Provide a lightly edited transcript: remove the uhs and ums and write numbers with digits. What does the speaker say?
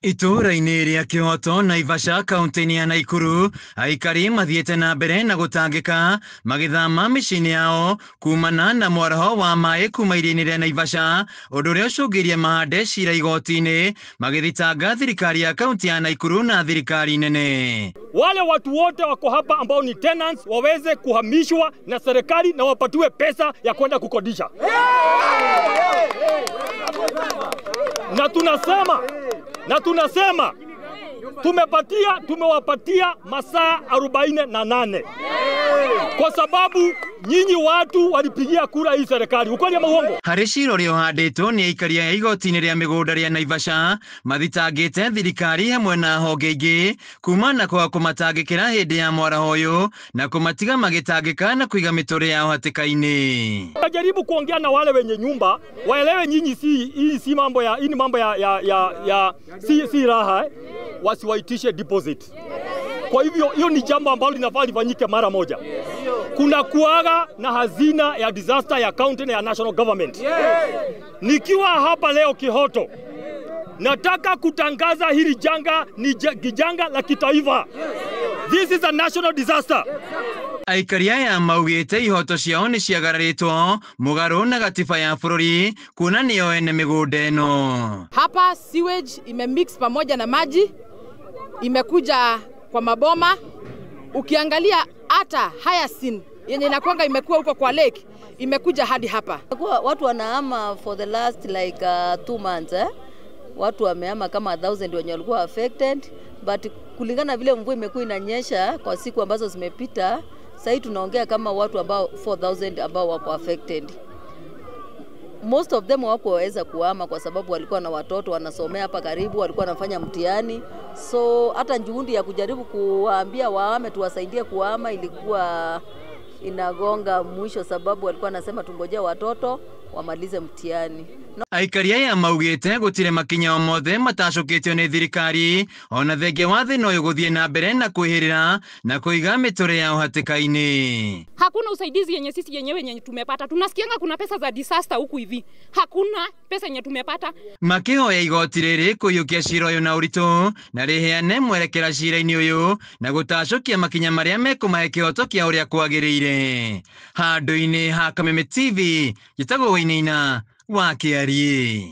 Itũũra-inĩ rĩa Kĩhoto, Naivasha, kaunti-inĩ ya Naikuru, aikari mathiĩte na mbere na gũtangĩka magĩthama mĩciĩ-inĩ yao kumana na mwaraho wa maĩ kuma iria-inĩ rĩa Naivasha, ũndũ ũrĩa ũcũngĩrĩirie mahande cira igoti-inĩ magĩthitanga thirikari ya kaunti ya Naikuru na thirikari nene. Wale watu wote wako hapa ambao ni tenants waweze kuhamishwa na serikali na wapatiwe pesa ya kwenda kukodisha. Na tunasema tumewapatia masaa 48 kwa sababu nyinyi watu walipigia kura hii serikali. Ukweli ama uongo? Harĩ cira ũrĩa ũhandĩtwo nĩ aikari a igoti-inĩ rĩa mĩgũnda rĩa Naivasha, mathitangĩte thirikari hamwe na honge ingĩ kuma na kwaga kũmatangĩkĩra hĩndĩ ya mwaraho ũyũ na kũmatiga magĩtangĩka na kũiga mĩtũrĩre yao hatĩka-inĩ. Najaribu kuongea na wale wenye nyumba waelewe, nyinyi si hii si mambo ya hii ni mambo ya si raha, eh? Wasiwaitishe deposit. Kwa hivyo hiyo ni jambo ambalo linafaa lifanyike mara moja. Kuna kuaga na hazina ya disaster ya county na ya national government. Nikiwa hapa leo Kihoto, nataka kutangaza hili janga ni janga la kitaifa. This is a national disaster. Aikari aya maugĩte ihoto ciao nĩ ciagararĩtwo mũgarũ na gatiba ya bũrũri kuona nĩo ene mĩgũnda ĩno. Hapa sewage imemix pamoja na maji, imekuja kwa maboma. Ukiangalia hata hyacinth yenye inakwanga imekuwa huko kwa lake imekuja hadi hapa. Kwa watu wanahama for the last like 2 months, eh? Watu wamehama kama 1000 wenye walikuwa affected, but kulingana vile mvua imekuwa inanyesha kwa siku ambazo zimepita, sasa tunaongea kama watu ambao 4000 ambao wako affected. Most of them hawakuweza kuhama kwa sababu walikuwa na watoto wanasomea hapa karibu, walikuwa wanafanya mtihani, so hata juhudi ya kujaribu kuwaambia wahame, tuwasaidie kuhama, ilikuwa inagonga mwisho, sababu walikuwa wanasema tungojea watoto wamalize mtihani. Aikari aya maugĩte gũtirĩ makinya o mothe matacũkĩtio nĩ thirikari ona thengia wa thĩna ũyũ gũthiĩ na mbere na kwĩhĩrĩra na kũiga mĩtũrĩre yao hatĩka-inĩ. Hakuna usaidizi yenye sisi yenyewe yenye tumepata. Tunasikianga kuna pesa za disaster huku hivi, hakuna pesa yenye tumepata. Makĩhoya igoti rĩrĩ kũiyũkia cira ũyũ na ũritũ na rĩheane mwerekera cira-inĩ ũyũ na gũtacũkia makinya marĩa mekũmahe kĩhoto kĩa ũrĩa kwagĩrĩire. Handũ-inĩ ha Kameme TV, njĩtagwo Wainaina wa Kĩariĩ.